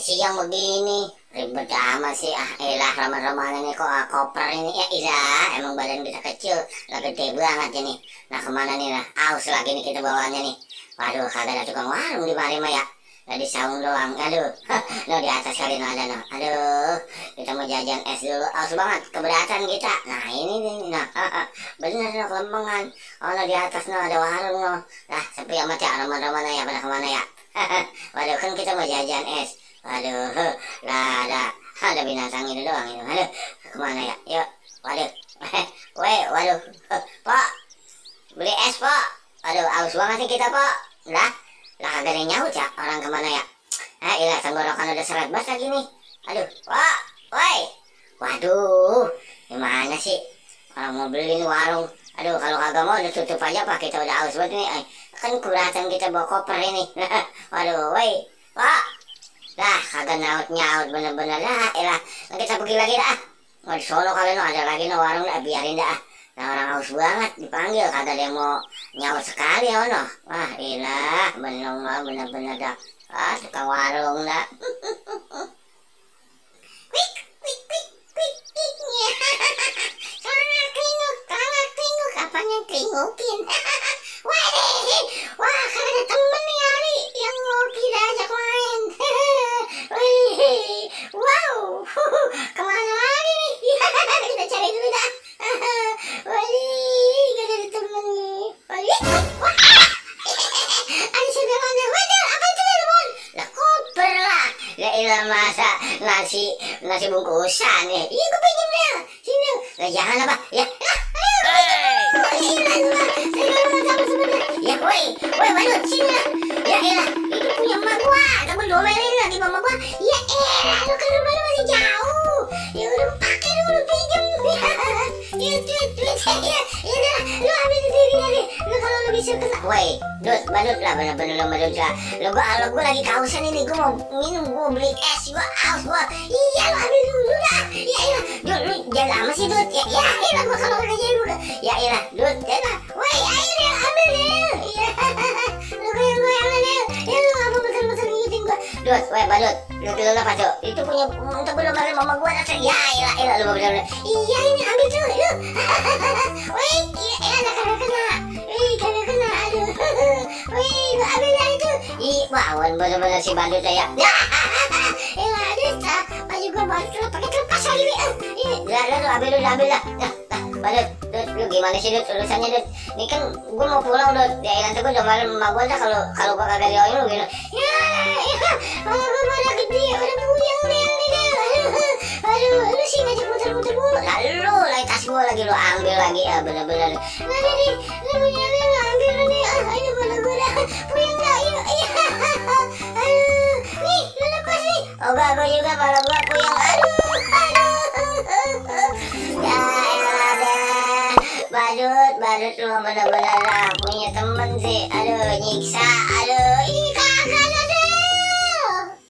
siang begini ribet amat sih. Elah ramah-ramahan ini kok koper ini ya. Ilah emang badan kita kecil lah, gede banget ini. Nah kemana nih, nah aus lagi nih kita bawanya nih. Waduh kagak ada tukang warung di mari mah ya, tadi saung doang. Aduh no di atas kali no ada no. Aduh kita mau jajan es dulu, aus banget keberatan kita. Nah ini nih nah bener no kelempengan. Oh no di atas no ada warung no. Nah sepi amat ya, ramah-ramahan ya, pada kemana ya. Waduh kan kita mau jajan es. Waduh lah ada binatang itu doang itu. Aduh kemana ya, yuk. Waduh waduh Pak beli es Pak. Aduh aus banget nih kita Pak. Lah kagak ada nyaut ya, orang kemana ya. Ilah tenggorokan udah seret banget lagi nih. Aduh Pak, woi. Waduh gimana sih orang mau beli warung. Aduh kalau kagak mau udah tutup aja Pak, kita udah aus banget nih. Kan kuratan kita bawa koper ini. Waduh woi Pak. Dah kagak nyaut bener-bener lah. Elah kita pergi lagi dah. Mau di sono kali no ada lagi no warung dah, biarin dah. Nah orang haus banget dipanggil kagak ada yang mau nyaut sekali ya no. Wah ilah bener-bener dah. Tukang warung dah. Wik sangat klinguk kapan yang klingukin. Wah kan ada temen nih hari yang mau kita ajak main. Wow kemana lagi nih. Kita cari dulu dah. Gak ada temen nih. Ada sudah mana. Waduh apa itu telepon. Lah koper lah. Ya ilah masa nasi bungkusan nih. Iya gue pinjam dia. Sini. Lah jangan apa ya. Ya woi waduh sini lah. Ya elah itu punya emak gua, kamu domelin lagi mama gua. Ya elah lu kan rumahnya masih jauh. Ya udah pakai dulu pinjam. Ya udah lu ambil sendiri lagi. Lu kalau lu bisa kena. Woi badut lah bener-bener lu badut lah. Lu gua lagi kausan ini, gua mau minum, gua beli es, gua aus gua. Iya lu ambil dulu dah. Ya elah lu jangan lama sih Dut. Ya elah gua kalau kerja dulu. Ya elah Dut elah. Woi ayo deh ambil deh. Lu kayak gue yang aneh. Ya lu apa betul-betul ngingetin gue. Dut, weh badut. Lu dulu apa tuh? Itu punya untuk belum balik mama gue dasar. Ya elah lu bener-bener. Iya ini ambil tuh lu. Weh iya kagak kena. Kagak kena aduh. Weh lu ambil lah itu. Wah bener-bener si badut ya. Elah aduh baju gue balik lu pakai terlepas lagi nih. Lu ambil lah. Badut, lu gimana sih Dut urusannya Dut? Ini kan gue mau pulang Dut. Ya nanti gue udah malam sama gue dah kalau gue kagak dioin lu gitu. Ya kalau gue udah gede udah punya aduh lu sih ngajak muter-muter mulu. Lalu lagi tas gue lagi lu ambil lagi ya bener-bener. Nah nih lu punya lu ambil nih. Ini bola gue dah punya nggak yuk. Aduh nih lu lepas nih. Oh gak gue juga kalau gue punya. Aduh badut lu bener-bener punya temen sih. Aduh nyiksa. Aduh ini kagak